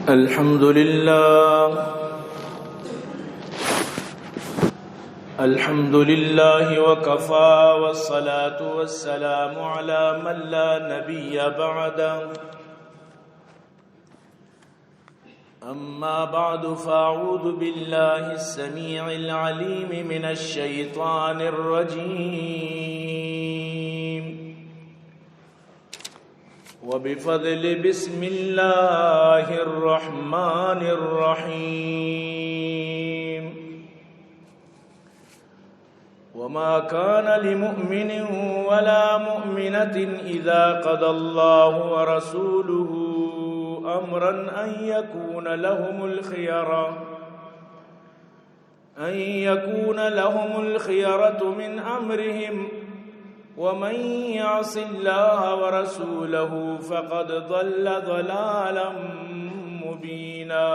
الحمد لله. الحمد لله وكفى، والصلاة والسلام على من لا نبي بعده. أما بعد، فأعوذ بالله السميع العليم من الشيطان الرجيم. وبفضل بسم الله الرحمن الرحيم. وما كان لمؤمن ولا مؤمنة إذا قضى الله ورسوله أمرا أن يكون لهم الخيرة، أن يكون لهم الخيرة من أمرهم، ومن يعص الله ورسوله فقد ضل ضلالا مبينا.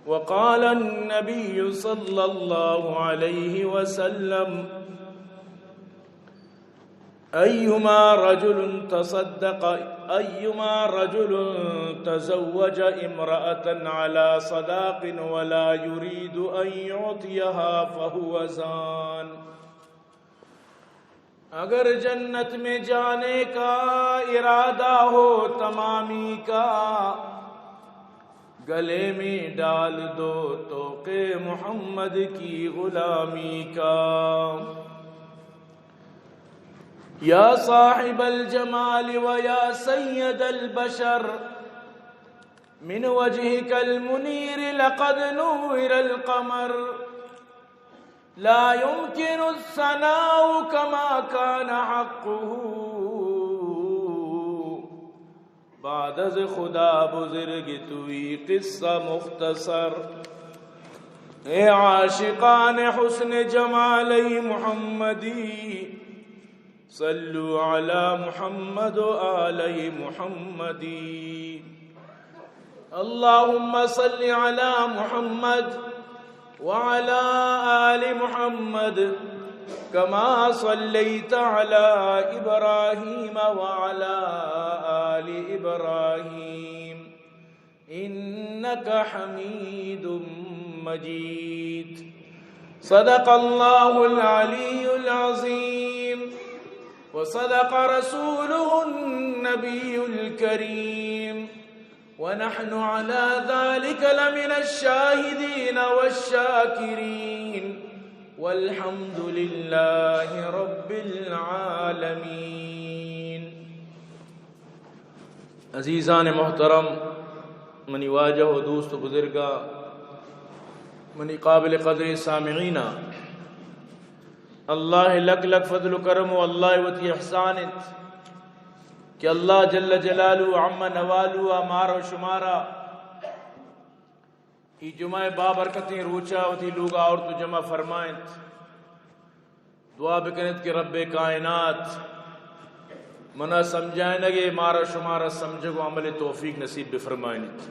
وقال النبي صلى الله عليه وسلم: أيما رجل تصدق، أيما رجل تزوج امرأة على صداق ولا يريد أن يعطيها فهو زان. اگر جنت میں جانے کا ارادہ ہو تمامی کا، گلے میں ڈال دو طوق محمد کی غلامی کا۔ يا صاحب الجمال ويا سيد البشر، من وجهك المنير لقد نور القمر، لا يمكن الثناء كما كان حقه۔ بعد از خدا بزرگ توئی قصہ مختصر۔ اے عاشقان حسن جمال محمدی، صلوا على محمد وآل محمد۔ اللهم صل على محمد وعلى آل محمد كما صليت على إبراهيم وعلى آل إبراهيم إنك حميد مجيد. صدق الله العلي العظيم وصدق رسوله النبي الكريم ونحن على ذلك لمن الشاهدين والشاكرين والحمد لله رب العالمين. عزیزان محترم، منی واجہ و دوست و بزرگاں، منی قابل قدریں سامعیناں، اللہ لک لک فضل و کرم و اللہ وتی احسان انت کہ اللہ جل جلالہ عم نوالہ مارا و شمارا اے جمعہ بابرکتیں روچا وتی لوگا آورت و جمع فرمائنت۔ دعا بکنت کہ رب کائنات منا سمجھائینگے، مارا شمارا سمجھگ و عمل توفیق نصیب بفرمائینیت۔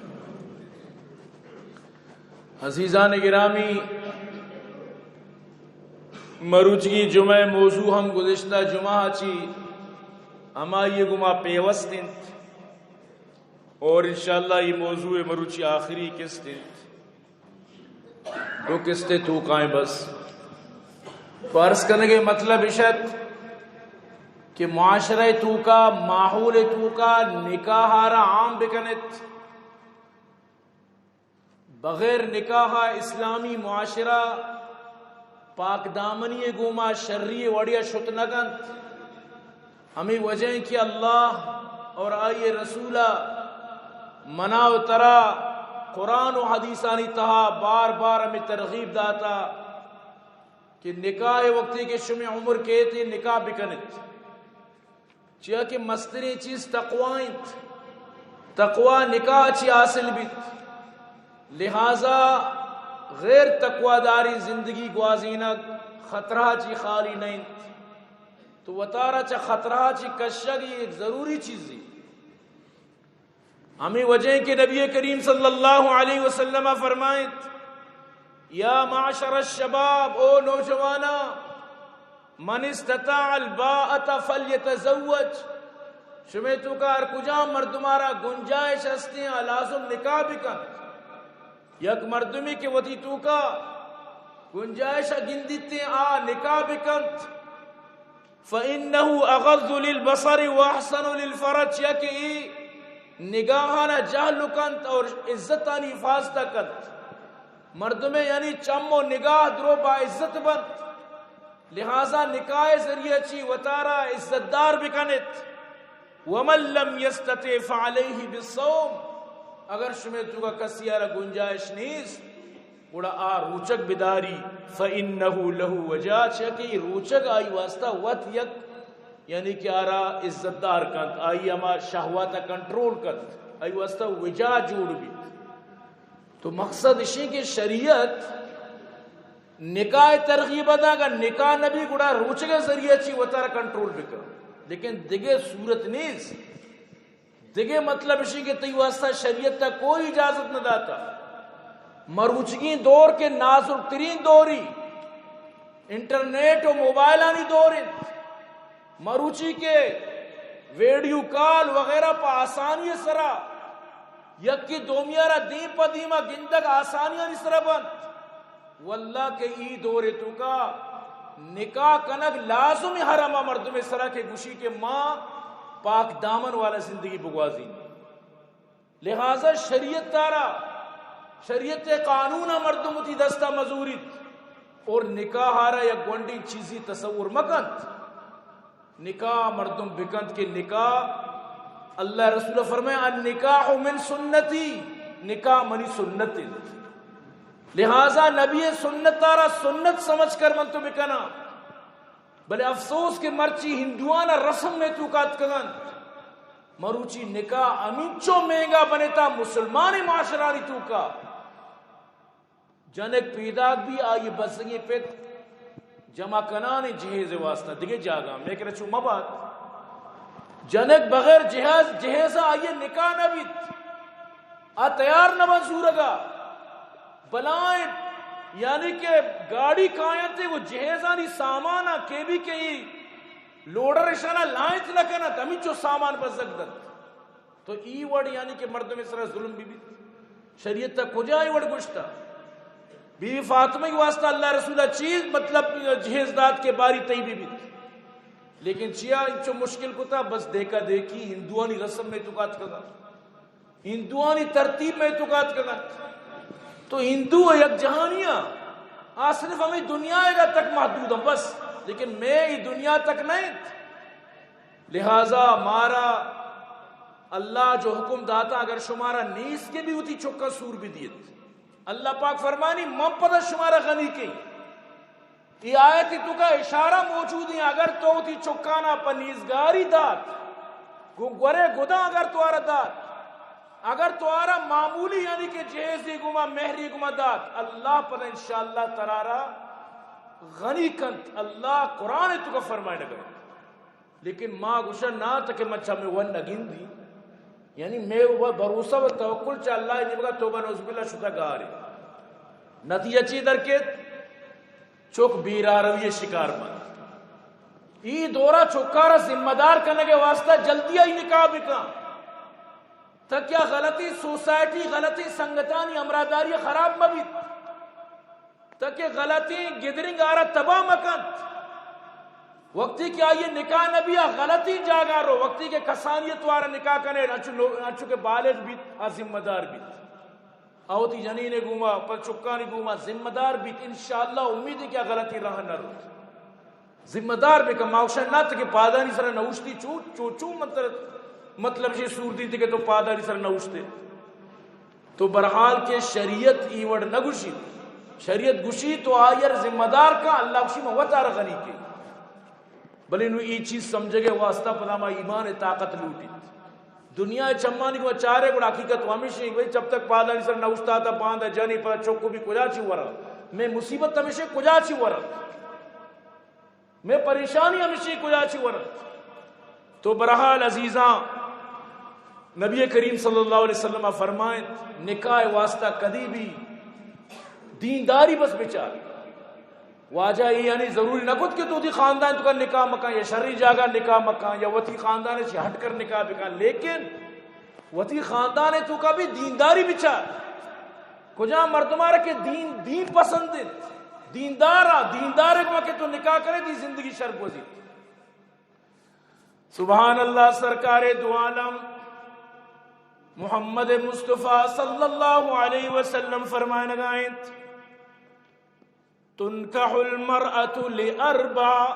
عزیزان گرامی، مروچگی جمعہ موضوع ہم گزشتہ جمعہ چی ہمائی گما پیوست انت۔ اور انشاءاللہ اے موضوع مروچی آخری قسط انت۔ دو قسط توکائیں بس۔ تو عرض کنگے مطلب اشت کہ معاشرہ توکا، ماحول توکا نکاح را عام بکنت۔ بغیر نکاح اسلامی معاشرہ پاک دامنی گوما شری وڑیا شت نہ کنت۔ ہمیں وجہ ہیں کہ اللہ اور آئی رسولہ منا و ترا قرآن و حدیثانی تہا بار بار ہمیں ترغیب داتا کہ نکاح وقتی کہ شمع عمر کہتے نکاح بکنت۔ چیا کہ مستریں چیز تقوی انت، تقوی نکاح چی حاصل بیت، لہذا غیر تقوی داری زندگی گوازینگ خطرہ چی خالی نہ انت۔ تو وتارا چہ خطرہ چی کشگ ایک ضروری چیزی۔ ہمیں وجہ کہ نبی کریم صلی اللہ علیہ وسلم فرمائیت، یا معشر الشباب، او نوجوانا، من استطاع الباءة فلیتزوج، شمے توکا ہر کجام مردمارا گنجائش ہستیں، آ لازم نکاح بکنت۔ یک مردمے کہ وتی توکا گنجائش گندیتیں، آ نکاح بکنت۔ فإنه أغض للبصر وأحصن للفرج، چیا کہ ای نگاہانا جہل کنت اور عزتانی حفاظت کنت۔ مردمے یعنی چم و نگاہ درو با عزت بنت، لہذا نکاح ذریعہ چی وتارا عزت دار بکنت۔ ومن لم يستطع فعليه بالصوم، اگر شمے توکا کسی آرا گنجائش نیست، گڑا آ روچگ بداری۔ فإنه له وجاء، چیا کہ روچگ آئی واسطہ وت یک، یعنی کہ آرا عزت دار کنت، آئی ہما شہوات کنٹرول کنت، آئی واسطہ وجاء جوڑ بیت۔ تو مقصد اشی کہ شریعت نکاح ترغیب دا، اگر نکاح نبی گڑا روچگ ذریعہ چی وتارا کنٹرول بکن، لیکن دگہ صورت نیست۔ دگہ مطلب اشی کہ تئی واسطہ شریعت تا کوئی اجازت نہ داتا۔ مروچگیں دور کہ نازک ترین دوری، انٹرنیٹ و موبائلانی دور انت۔ مروچی کہ ویڈیو کال وغیرہ پہ آسانی سرا یکی دومیارا دیم پہ دیما گندگ آسانیانی سرا بنت۔ واللہ کہ ای دور توکا نکاح کنگ لازم ہر ہما مردم سرا کہ گوشی کہ ما پاک دامن والا زندگی بگوازین۔ لہذا شریعت تارا، شریعت قانون مردم وتی دستا مزوریت اور نکاح آرا یک گونڈی چیزی تصور مکنت۔ نکاح مردم بکنت کہ نکاح، اللہ رسول فرمائے، النکاح من سنتی، نکاح منی سنت انت۔ لہذا نبی سنت آرا سنت سمجھ کر من تو بکنا۔ بلے افسوس کہ مرچی ہندوان رسم میں توکا اتکگ انت۔ مروچی نکاح ہمینچو مہنگا بنتا مسلمان معاشرانی توکا۔ جنک پیداک بی، آئی بزگیں پت جمع کنان جہیز واسطہ دگہ جاگہ، میں کہ چو مبات۔ جنک بغیر جہاز، جہیز آئی نکاح نہ بیت۔ آ تیار نہ بنت زورگا۔ بلائیں یعنی کہ گاڑی کاینت و جہیزانی سامان کے بی کہ ای لوڈر اشانا لائنت نہ کنت، ہمینچو سامان بزگ دنت۔ تو ای وڑ یعنی کہ مردم سرا ظلم بی بیت؟ شریعت تا کجا ای وڑ گوشتا؟ بی بی فاطمہ ای واسطہ اللہ رسول چیز مطلب جہیز دات کہ باری تئی بی بیت۔ لیکن چیا انچو مشکل کتا؟ بس دیکھا دیکھی ہندوانی رسم میں توکا اتکگا، ہندوانی ترتیب میں توکا اتکگا۔ تو ہندو یک جہانیاں، آ صرف ہمیں دنیا گا تک محدود ہیں بس، لیکن میں ای دنیا تک نہیں۔ لہذا مارا اللہ جو حکم داتا، اگر شمارا نیست کہ بی وتی چکا سور بی دیت۔ اللہ پاک فرمانی، من پدا شمارا غنی کئی۔ ای آیت توکا اشارہ موجود ہیں، اگر تو وتی چکانا پہ نیزگاری دات، گو گورے گدا اگر تو آرا دات، اگر تو آرا معمولی یعنی کہ جہیزی گما، مہری گما دات، اللہ پدا انشاءاللہ ترارا غنی کنت۔ اللہ قرآن توکا فرمائے نگا۔ لیکن ما گوشاں نا تکہ من چہ ہمے ون نہ گندی۔ یعنی مئے و بھروسہ و توکل چہ اللہ ء نیمگا توبہ نعوذ باللہ شتہ گار انت۔ نتیجہ چی در کیت؟ چک بیراروی ء شکار بنت۔ ای دورا چکارا ذمہ دار کنگ ء واسطہ جلدی آئی نکاح بکن۔ تاکہ آ غلطیں سوسائٹی، غلطیں سنگتانی ہمراہداری خراب مہ بیت۔ تاکہ غلطیں گدرنگ آرا تباہ مکنت۔ وقتی کہ آئی نکاح نبی آ غلطیں جاگہ رو، وقتی کہ کسانی تو آرا نکاح کنے، انچو لو-، انچو کہ بالغ بیت، آ ذمہ دار بیت۔ آ وتی جنین گوما، پر چکانی گوما ذمہ دار بیت۔ انشاءاللہ امید ہے کہ آ غلطیں راہ نہ روت۔ ذمہ دار بکن، ما اوشن نہ تکہ پادانی سر نوشتی چو، چو، چو مطلب، مطلب یہ سور دیتی کہ تو پادانی سر نوشتے۔ تو برحال کہ شریعت ای وڑ نہ گوشی۔ شریعت گوشی تو آئیر ذمہ دار کا، اللہ گوشی من وتارا غنی کے۔ بلے نو ای چیز سمجھگے واسطہ پدا ما ایمان طاقت لوٹی۔ دنیا چمانی کو چارے گڑا حقیقت و ہمیشہ بھئی جب تک پادانی سر نوشتا تا باندھا جنی پدا چوکو بھی کجا چی ورا۔ میں مصیبت ہمیشہ کجا چی ورا۔ میں پریشانی ہمیشہ کجا چی ورا۔ تو برحال عزیزاں، نبی کریم صلی اللہ علیہ وسلم فرمائیں، نکاح واسطہ کدی بھی دینداری بس بچار۔ واجہ اے یعنی ضروری نہ کت کہ تو وتی خاندان توکا نکاح مکن یا شریں جاگہ نکاح مکن یا وتی خاندان چی ہٹ کر نکاح بکن، لیکن وتی خاندان توکا بھی دینداری بچار۔ کجام مردمارا کہ دین، دین پسند انت، دیندارا، دیندار گما کہ تو نکاح کرے، تئی زندگی شر گوزیت۔ سبحان اللہ، سرکار دو عالم محمد مصطفی صلی اللہ علیہ وسلم فرمائنگا انت، تنکح المرأة لأربع،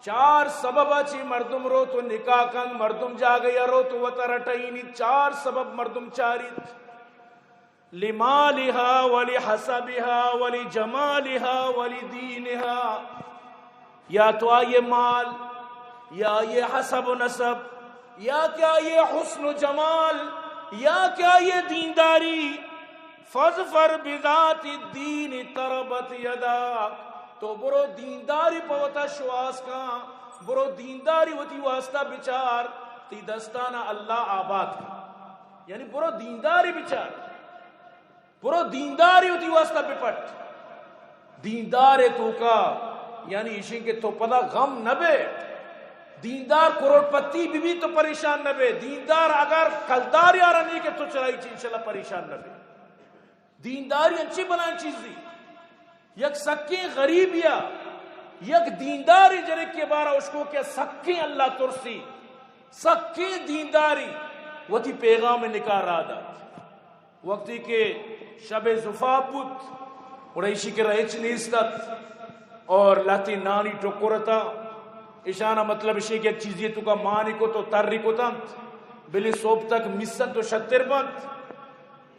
چار سبب چی مردم رو تو نکاح کن، مردم جاگہ یا رو تو وتا رٹینی، چار سبب مردم چاریت۔ لمالها ولحسبها ولجمالها ولدينها، یا تو آئی مال، یا آئی حسب و نسب، یا کہ آئی حسن و جمال، یا کہ آئی دینداری۔ فاظفر بذات الدين تربت يداك، تو برو دینداری پہ وتا شواز کن، برو دینداری وتی واسطہ بچار، تئی دستانا اللہ آباد کن۔ یعنی برو دینداری بچار، برو دینداری وتی واسطہ بپٹ۔ دیندار توکا یعنی ایشیں کہ تو پدا غم نہ بے۔ دیندار کروڑ پتی بی بی تو پریشان نہ بے۔ دیندار اگر کلدار یارا نہیں کہ تو چرائی چی انشاءاللہ پریشان نہ بے۔ دینداری انچی بلائیں چیزی۔ یک سکیں غریبیا، یک دینداری جنکے بارا اشکو کہ سکیں اللہ ترسی، سکیں دینداری وتی پیغام نکاح را دات۔ وقتی کہ شب زفاف بوت، گڑا ایشی کرا ہچ نیست ات اور لہتیں نانی ٹکر اتاں۔ ایشانا مطلب ایشی کہ یک چیزی توکا مانی کت و تری کت انت، بلے صبح تک میسنت و شتر بنت۔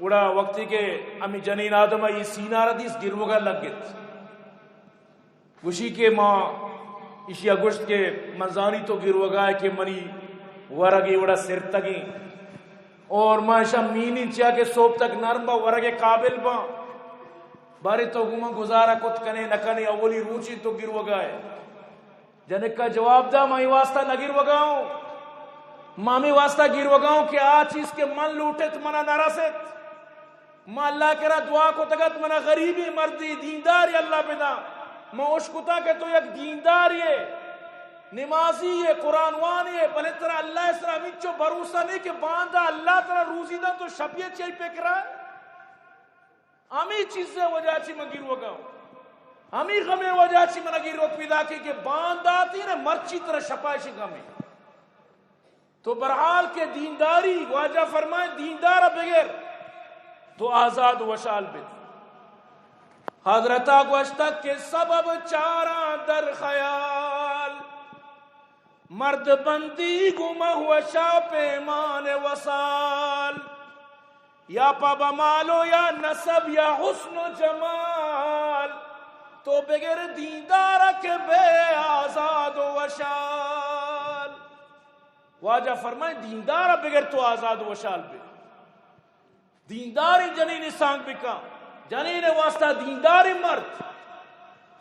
گڑا وقتی کہ ہمے جنین آدم ء اے سینہ را دیست، گروگا لگت۔ گوشی کہ ما ایشی ء گوشت کہ من زانی تو گروگا ئے کہ منی ورگ اے وڑا سرتگیں اور ما ایشاں مینیں چیا کہ صبح تک نرم با، ورگ ء قابل باں۔ بارے تو گوں من گزارہ کت کنے نہ کنے، اولی روچی تو گروگا ئے۔ جنکا جواب دا، من اے واسطہ نہ گروگا اوں، من ہمے واسطہ گروگا اوں کہ آ چیز کہ من لوٹت منا نہ رست۔ من اللہ کرا دعا کتگت منا غریبیں مردے دیندارے اللہ بداں۔ من اشکتاں کہ تو یک دیندارے ئے، نمازی ئے، قرآن وانے ئے، بلے ترا اللہ سرا ہمینچو بھروسہ نہیں کہ باندا اللہ ترا روزی داں تو شپی چی پکرا ئے؟ ہمے چیز ء وجہ چی من گیروگا اوں۔ ہمے غم ء وجہ چی من گیروک پیدا کہ، کہ بانداتی نے مرچی ترا شپا اشی غم ء۔ تو برحال کہ دینداری، واجہ فرمائے، دیندار بگر تو آزاد و وشال بیت۔ حضرتا گوشتگ کہ سبب چاراں در خیال، مرد بندی گوں مہ وشا پیمان وصال۔ یا پہ بمال و یا نسب یا حسن و جمال، تو بگر دیندار کہ بے آزاد و وشال۔ واجہ فرمائے، دیندار بگر تو آزاد و وشال بے۔ دینداریں جنین سانگ بکن، جنین واسطہ دینداریں مرد۔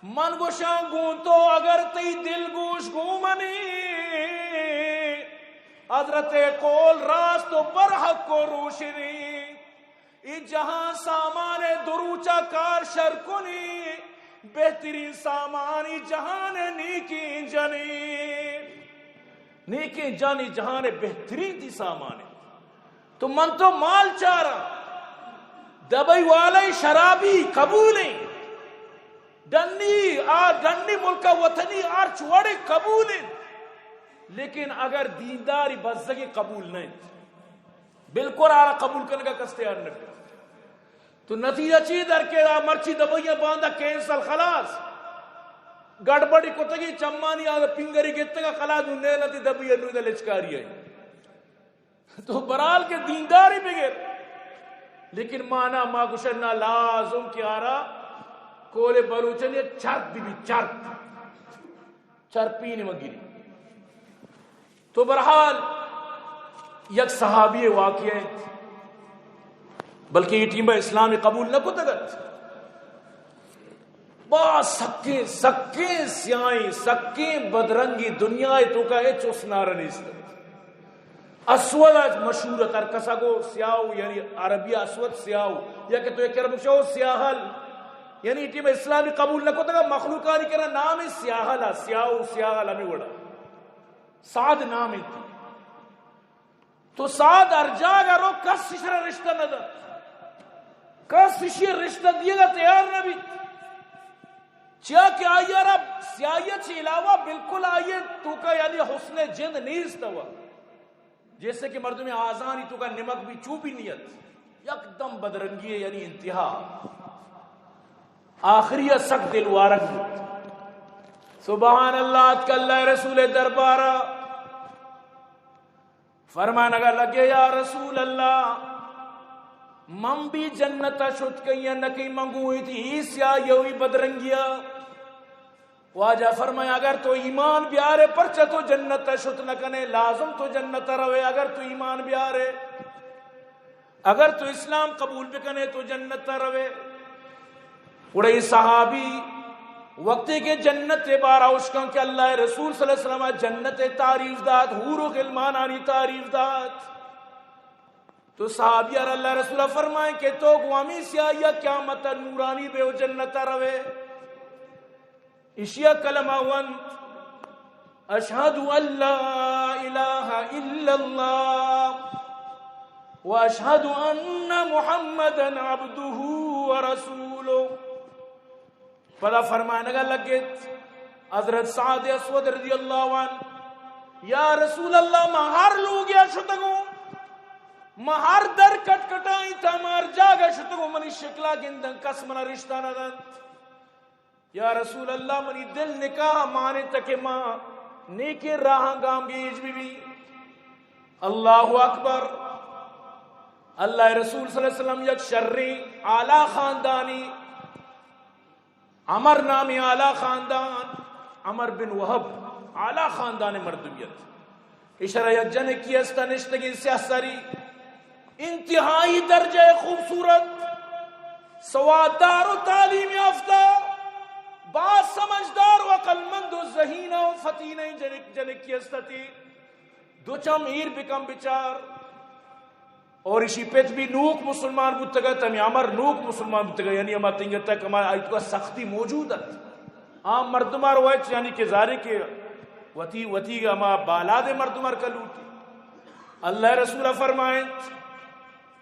من گوشاں گوں تو اگر تئی دل گوش گوں منی، حضرت قول راست و برحق و روشنی۔ اے جہان سامان دروچا کار شر کنی، بہترین سامان اے جہان نیکیں جنین۔ نیکیں جن اے جہان بہترین تئی سامان۔ تو من تو مال چاراں، دبئی والے شرابی قبول ہیں، ڈنی، آ ڈنی ملک ء وطنی ہرچ وڑے قبول انت، لیکن اگر دینداری بزگی قبول نہ انت، بالکل آرا قبول کنگا کس تیار نہ بیت۔ تو نتیجہ چی در کے؟ آ مرچی دبئی ء باندا کینسل، خلاص، گڑبڑی کتگی، چمانی آ پنگری گتگا، خلاص، نو نیل انت دبئی ء نو دا لچکاری ہے۔ تو برحال کہ دینداری بگر، لیکن ما نہ، ما گوشن نہ، لازم کہ آرا کول بلوچن یہ چرپ بی، چرپ، چرپی نے مگیری۔ تو برحال یک صحابی واقعہ انت، بلکہ یہ ٹیم اسلام قبول نہ کتگت۔ با سکیں، سکیں سیاہیں، سکیں بدرنگی، دنیا ء توکا ہچ حسنار نیست۔ اسود اچ مشہور ات، ہر کسا گو سیاہو، یعنی عربی اسود سیاہو، یا کہ تو ایک عرب شو سیاہل۔ یعنی ٹیم اسلامی قبول نہ کتگا، مخلوقانی کرا نام سیاہلا، سیاہ و سیاہل ہمیں وڑا۔ سعد نام انت۔ تو سعد ہر جاگہ رو، کس اشرا رشتہ نہ دا، کس اشی رشتہ دیگا تیار نہ بیت۔ چیا کہ آئی را سیاہی چی علاوہ بالکل آئی توکا یعنی حسن جند نیست ہوا۔ جیسے کہ مردم آزانی توکا نمک بھی چو بھی نیت، یکدم بدرنگی ہے، یعنی انتہا۔ آخری سک دل وارگ بوت۔ سبحان اللہ، اتک اللہ رسول دربارا۔ فرمانگا لگے، یا رسول اللہ، من بھی جنت شت کئی یا نہ کئی، من گوں ایتی ای سیاہی و ای بدرنگیا۔ واجہ فرمایا، اگر تو ایمان بیارے، پرچہ تو جنت شت نہ کنے؟ لازم تو جنت روے اگر تو ایمان بیارے، اگر تو اسلام قبول بکنے تو جنت روے۔ گڑا اے صحابی وقتی کہ جنت بارا اشکن کہ اللہ رسول صلی اللہ علیہ وسلم جنت تعریف دات، حور و غلمانانی تعریف دات، تو صحابی ار اللہ رسول فرمائیں کہ تو گوں ہمیں سیاہی قیامت نورانی بے و جنت روے۔ اشیا کلمہ ونت، اشہد ان لا الہ الا اللہ و اشہد ان محمدا عبدہ و رسولہ۔ پدا فرمانگا لگت حضرت سعد اسود رضی اللہ عنہ، یا رسول اللہ، ما ہر لوگیا شتگوں، ما ہر در کٹ کٹائیں تا ما ہر جاگہ شتگوں، منی شکلا گندن کس منا رشتہ نہ دنت۔ یا رسول اللہ، منی دل نکاح مانتا کہ ما نیکیں راہاں گامگیج بہ بی۔ اللہ اکبر۔ اللہ رسول صلی اللہ علیہ وسلم یک شریں اعلی خاندانی، عمر نامی اعلی خاندان، عمر بن وہب، اعلی خاندان مردمیت۔ اشرا یک جنکی است نشتگیں سیاہ سری، انتہائی درجہ خوبصورت، سواددار و تعلیم یافتہ، باز سمجھدار و عقل مند و ذہینہ و فتینہ جنک، جنکی است تی۔ دو چم ایر بکن بچار۔ اور اشی پت بھی نوک مسلمان بوتگت، ہمیں عمر نوک مسلمان بوتگت، یعنی ہما تنگت تک ہما آئی توکا سختی موجود ات۔ عام مردمار وچ یعنی کہ ظاہر کہ وتی، وتی ہما بالاد مردمار کا لوٹی۔ اللہ رسول فرمائنت،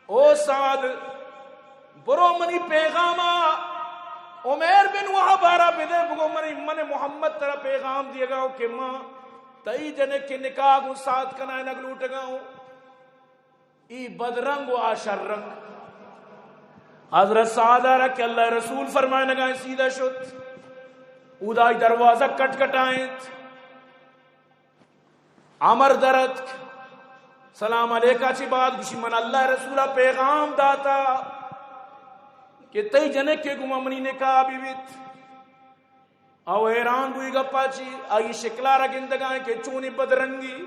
او سعد، برو منی پیغاما عمیر بن وہب آرا بدے، بگو منی، من محمد ترا پیغام دیگا ہو کہ ما تئی جنک کے نکاح گوں سعد کنائینگ لوٹگا ہوں۔ ای بدرنگ و آ شررنگ۔ حضرت سعد آرا کہ اللہ رسول فرمائنگا سیدھا شت۔ اودائی دروازہ کٹ کٹائنت۔ عمر در اتک، سلام علیکا چی بعد گوشی، من اللہ رسولا پیغام داتا کہ تئی جنک کے گما منی نکاح بی بیت۔ او حیران بوئی گپا چی، آئی شکلا را گندگائیں کہ چونی بدرنگی۔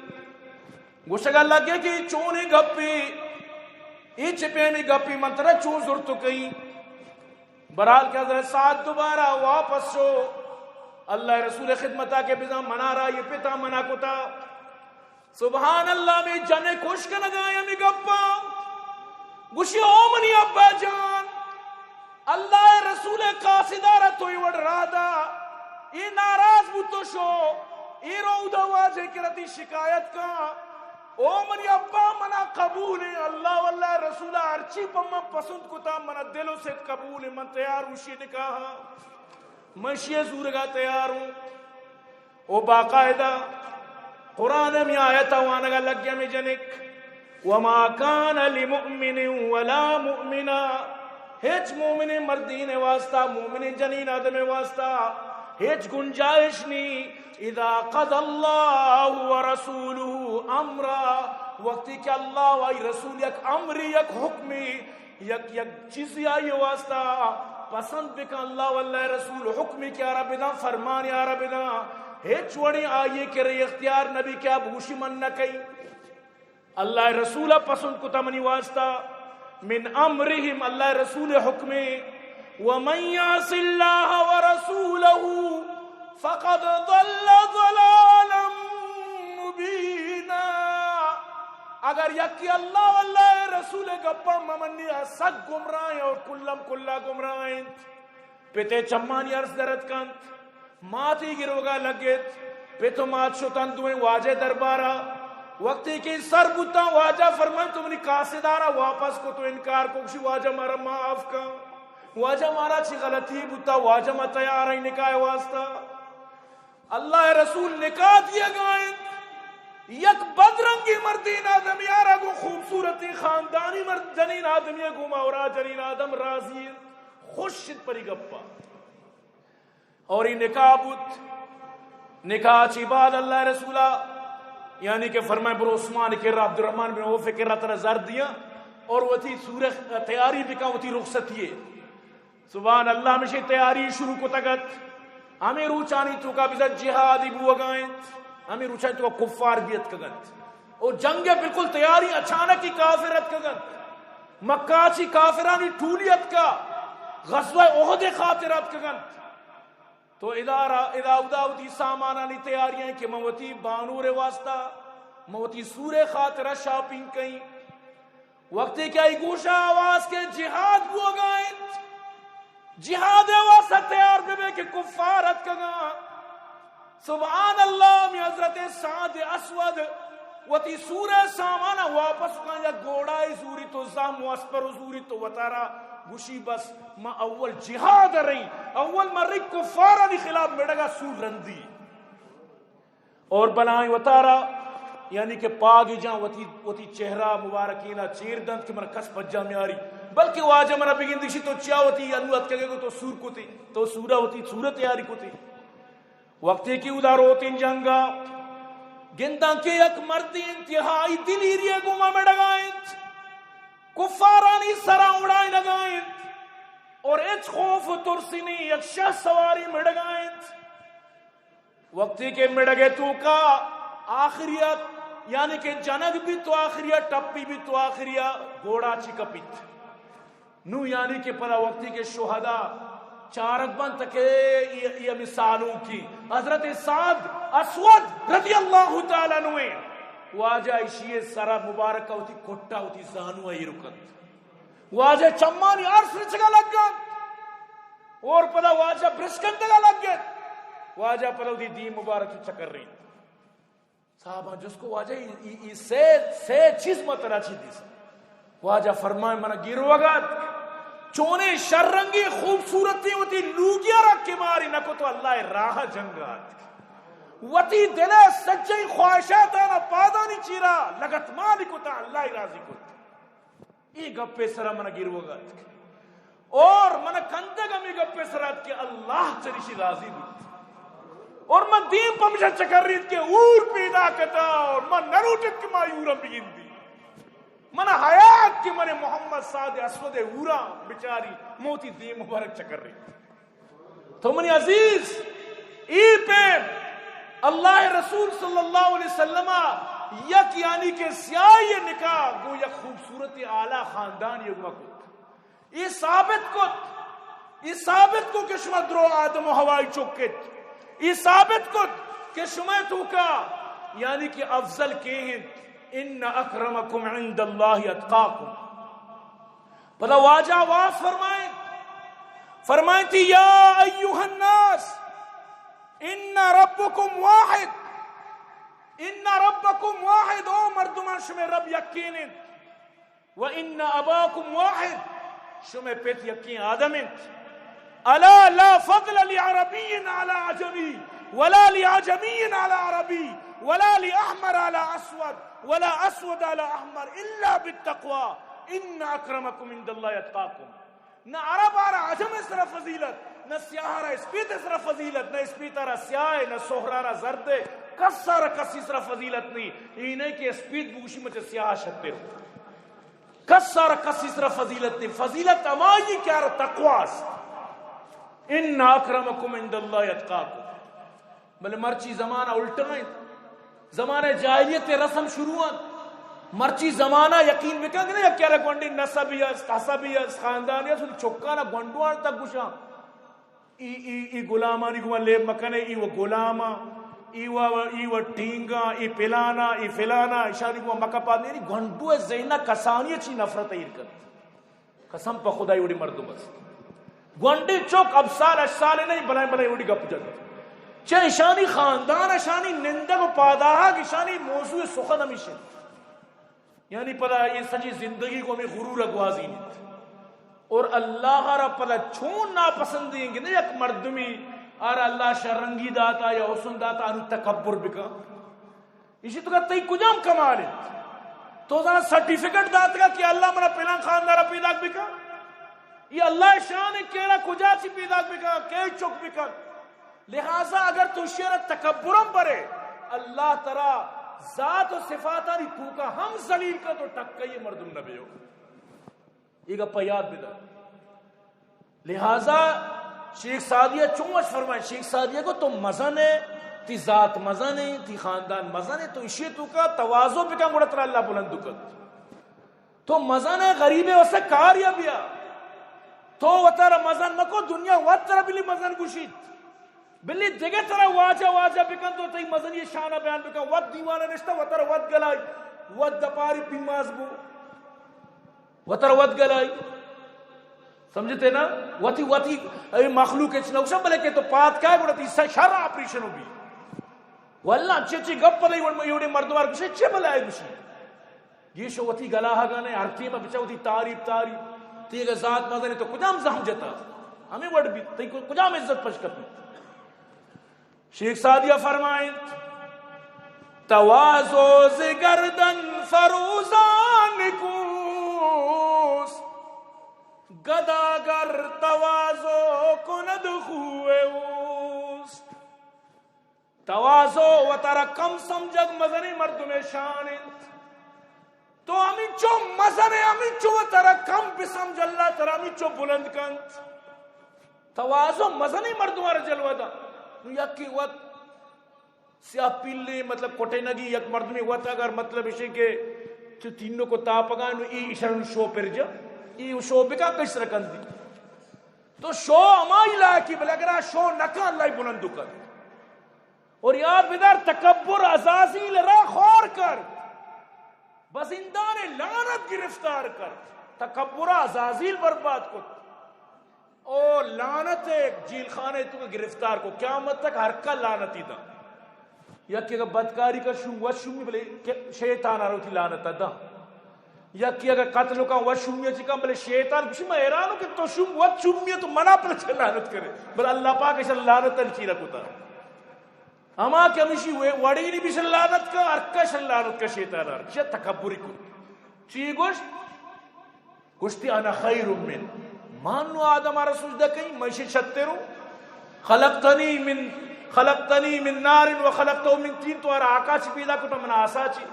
گوشگا لگے کہ چونی گپی، ای چپیمی گپی من ترا چون زرتو کئی۔ برحال کہ حضرت سعد دوبارہ واپس شو اللہ رسول خدمتا کہ بزاں منارا یہ پتا منع کتا۔ سبحان اللہ، میں جنے خوش کنگا ہمیں گپا۔ گوشی، او منی ابا جان، اللہ رسول قاصدارا تو یہ وڑ رادا، یہ ناراض بوتو شو، یہ رو دا واجہ کرتی شکایت کا۔ او منی ابا، منا قبول ہے، اللہ واللہ رسولا ہرچی پہ من پسند کتا، منا دل و ست قبول ہے، من تیار ہوں شی نکاح، من شی زورگا تیار ہوں۔ او باقاعدہ قرآن میں آیت وانگا لگیا میں جنک، وما كان لمؤمن ولا مؤمنة، ہچ مومن مردین واسطہ، مومن جنین آدم واسطہ ہچ گنجائش نہیں۔ اذا قضى الله ورسوله امرا، وقتی کہ اللہ و آئی رسول یک امری، یک حکمی، یک، یک چیزی آئی واسطہ پسند بکن، اللہ و اللہ رسول حکمی کہ آرا بدن، فرمانی آرا بدن، ہچ وڑیں آئی کرے اختیار نبی کہ آپ گوشی من نہ کئی۔ اللہ رسول پسند کتا منی واسطہ، من امرهم، اللہ رسول حکمے، ومن يعص الله ورسوله فقد ضل ضلالا مبينا۔ اگر یکی اللہ واللہ رسول گپا ممنی سک گمراہ اور کلم کلا گمراہ انت۔ پتے چمانی ارس درت کنت، ماتی گروگا لگت، پت و مات شتن دوئیں واجہ دربارا۔ وقتی کہ سر بوتاں، واجہ فرمائیں، تو منی قاصدارا واپس کو، تو انکار کو، گوشی، واجہ مارا معاف کن، واجہ مارا چی غلطی بوتا، واجہ ما تیار ایں نکاح واسطہ۔ اللہ رسول نکاح دیگا انت، یک بدرنگی مردین آدمی آرا گوں خوبصورتی خاندانی مرد جنین آدمی گوں ما اورا جنین آدم راضی انت، خوش انت پری گپا۔ اور یہ نکاح بوت۔ نکاح چی بعد اللہ رسولا، یعنی کہ فرمائے، برو عثمان کرا، عبدالرحمن بن عوف کرا، ترا زر دیا اور وتی سورہ تیاری بکا وتی رخصتی۔ سبحان اللہ، ہمشی تیاری شروع کتگ ات۔ ہمے روچانی توکا بزاں جہادی بوگا انت، ہمے روچانی توکا کفار بھی اتکگ انت۔ او جنگ بالکل تیاری، اچانک ہی کافر اتکگ انت۔ مکہ چی کافرانی ٹولی اتکا، غزوہ احد خاطر اتکگ انت۔ تو ادا را، ادا اودا وتی سامانانی تیاری ہیں کہ من وتی بانور واسطہ، من وتی سورہ خاطرہ شاپنگ کئیں۔ وقتی کہ آئی گوشا آواز کہ جہاد بوگا انت، جہاد واسطہ تیار بہ بے کہ کفار اتکگاں۔ سبحان اللہ، می حضرت سعد اسود وتی سورہ سامانا واپس کن، یک گھوڑائی زوری تو زہم و اسپر زوری تو وتارا گوشی، بس ما اول جہاد رہی، اول ما رہی کفارانی خلاف مڑگا سور رندی۔ اور بلائیں وتارا، یعنی کہ پاگ جان وتی، وتی چہرہ مبارکینا چیر دنت کہ من کس پجا میاری، بلکہ واجہ منا بگندشی تو چیا وتی انو اتکگے کو تو سور کتے، تو سورا وتی سورہ تیاری کتے۔ وقتی کہ اودا روتیں جنگا، گنداں کہ یک مردی انتہائی دلیری گوما مڑگا انت، کفارانی سرا اڑائینگا انت اور ہچ خوف و ترسی نہیں، یک شہ سواری مڑگا انت۔ وقتی کہ مڑگے توکا آخریت، یعنی کہ جنگ بھی تو آخریت، ٹپی بھی تو آخریت، گھوڑا چی کپیت۔ نو یعنی کہ پدا وقتی کہ شہدا چارگ بنت کہ ای، ای ہمیں سالونکی حضرت سعد اسود رضی اللہ تعالی عنہ، واجہ اشی سرا مبارک وتی کٹا وتی زانو ایر کنت۔ واجہ چمانی ارس رچگا لگت اور پدا واجہ برشکندگا لگت۔ واجہ پدا وتی دیم مبارک چکر ریت۔ صحابہ جست کو، واجہ ای، ای، ای سے، سے چیز ما ترا چی دیس؟ واجہ فرمائے، منا گیروگا ات، چونے شررنگی خوبصورتی وتی لوگیا را کہ ماری نکو تو اللہ راہ جنگا ات۔ وتی دل سجئی خواہشاتانا پادانی چیرا لگت مالی کتا، اللہ راضی کت۔ اے گپے سرا من گروگ اتک اور من کندگ ہمے گپے سرا ات کہ اللہ چریشی راضی بیت۔ اور من دیم پمشا چکریت کہ اور پیدا کتا اور من نلوٹت کہ ما اورم بگندی۔ من حیات کہ من محمد سعد اسود اورا بچاری موتی دیم مبارک چکریت۔ تو منی عزیز، ای پیم اللہ رسول صلی اللہ علیہ وسلم یک، یعنی کہ سیاہی نکاح گو یک خوبصورت اعلی خاندان یگما کت۔ ای ثابت کت، ای ثابت کو کہ شما درو آدم و حوائی چکت۔ ای ثابت کت کہ شما توکا یعنی کہ افضل کے ہیں۔ ان اکرمکم عند اللہ اتقاکم۔ پدا واجہ آواز فرمائیں، فرمائیں تھی، یا ایھا الناس، ان ربکم واحد، ان ربکم واحد، او مردمان، شمے رب یکین انت، و ان اباکم واحد، شمے پت یکین آدم انت۔ الا لا فضل لعربی علی عجمی، ولا لعجمی علی عربی، ولا لاحمر علی اسود، ولا اسود علی احمر، الا بالتقوی، ان اکرمکم عند اللہ اتقاکم۔ نہ عرب آرا عجم سرا فضیلت، نہ سیاہ آرا اسپیت سرا فضیلت، نہ اسپیت آرا سیاہ، نہ سہرا آرا زرد، کس آرا کسی سرا فضیلت نہیں۔ یہ نہیں کہ اسپیت بوشی مچ سیاہ شتر۔ کس آرا کسی سرا فضیلت نہیں۔ فضیلت ہمائی کہ آرا تقوی است۔ ان اکرمکم عند اللہ اتقاکم۔ بلے مرچی زمانہ الٹا انت۔ زمانہ جاہلیت رسم شروع انت۔ مرچی زمانہ یقین بکن کہ یک کرا گونڈی نسبی است، حسبی است، خاندانی است، چکانا گونڈوان تک گوشاں۔ ای، ای، ای غلامانی گوما لیب مکنے، ای و غلاما، ای و، ای و ٹینگا، ای پلانا، ای فلانا، اشانی گوما مکپا، یعنی گونڈو ذہنا کسانی چی نفرت ایر کنت۔ قسم پہ خدای وڑی مردم است۔ گونڈیں چک ہپت سال، ہشت سال نہ ایں، بلائیں بلائیں وڑی گپ جنت۔ چہ اشانی خاندان، اشانی نندگ و پادآہگ، اشانی موضوع سخن ہمیش انت۔ یعنی پدا اے سجی زندگی گوں ہمے غرور ء گوازینیت۔ اور اللہ را پدا چون ناپسندیں کہ نہ یک مردمی آرا اللہ شررنگی داتا یا حسن داتا، انو تکبر بکن۔ ایشی تو تئی کجام کمال انت؟ تو زانا سرٹیفکیٹ داتگا کہ اللہ منا پلان خاندارا پیداک بکن؟ یہ اللہ شان انت کہ ایرا کجا چی پیداک بکن، کئی چک بکن؟ لہذا اگر تو شعر تکبرم برے، اللہ ترا ذات و صفاتانی توکا ہم ذلیل کن، تو ٹکئی مردم نہ بیو۔ یہ گپا یاد بدار۔ لہذا شیخ سعدی ء چون وش فرمائے، شیخ سعدی ء گو تو مزن ہے، تی ذات مزن ہے، تی خاندان مزن ہے، تو اشی توکا تواضع بکن، گڑا ترا اللہ بلند کت۔ تو مزن ہے، غریب ہے، اسے کار یا بیا۔ تو وتارا مزن مکو، دنیا وت ترا بلی مزن گوشیت۔ بلی دگہ ترا واجہ واجہ بکن، تو تئی مزنی شانہ بیان بکن۔ وت دیوانہ نشتہ، وتارا وت گلائی، وت دپاری پیماز بو، وتارا وت گلائی۔ سمجھتے نا؟ وتی، وتی اے مخلوق اچ نہ گوشاں، بلے کہ تو پاد کائے گڑا تی س-، شر آپریشن ہو بی۔ واللہ چے چے گپ پدئی وڑ میں یوڑے مردم آر گوشے، چے بلائے گوشی؟ گیشو وتی گلاہگانے ہر ٹیم بچا وتی تعریف، تعریف۔ تی اگہ ذات مزنے تو کجام زہم جتا؟ ہمیں وڑ بی، تی کو-، کجام عزت پش کپی؟ شیخ سعدیہ فرمائنت، تواضع ز گردن فروزان نکوست، گدا گر تواضع کند خوی اوست۔ تواضع وتارا کم سمجھگ مزنیں مردمے شان انت۔ تو ہمینچو مزن ئے، ہمینچو وتارا کم بسمجھ، اللہ ترا ہمینچو بلند کنت۔ تواضع مزنیں مردمارا جلوہ دا۔ نو یکے وت سیاہ پیلیں، مطلب، کٹینگی، یک مردمے وت اگر، مطلب، اشیں کہ چو تینو کو تاپگا، نو ای اشرا نو شو پر جا، ای شو بکا کش رکن دی۔ تو شو ہمائی لائقی، بلے اگر آ شو نکا، اللہ ای بلند کن۔ اور یاد بدار، تکبر عزازیل را خور کرت، بہ زندان لعنت گرفتار کرت۔ تکبر عزازیل برباد کت۔ او لعنت جیل خانہ تو گرفتار کو، قیامت تک ہر کا لعنتی دا۔ یکی اگر بدکاری کا شوم، وت شومی، بلے کہ شیطان آرا وتی لعنت دا۔ یکی اگر قتل کا وت شومی چی کا، بلے شیطان گوشی، میں حیران ہوں کہ تو شوم، وت شومی تو منا پر چے لعنت کرے۔ بلے اللہ پاک ایشا لعنت چی رکھتا۔ ہما کہ ہمیشی وے-، وڑی نی بشر لعنت کا، ہر کش لعنت کا شیطان آر۔ چیا تکبری کو۔ چی گوشت؟ گوشتی، انا خیر من۔ من نو آدم آرا سجدہ کئی، من شی شتروں۔ خلقتنی من، خلقتنی من نار و خلقتہ من طین، تو آرا آکا چی پیدا کتا، من آسا چی۔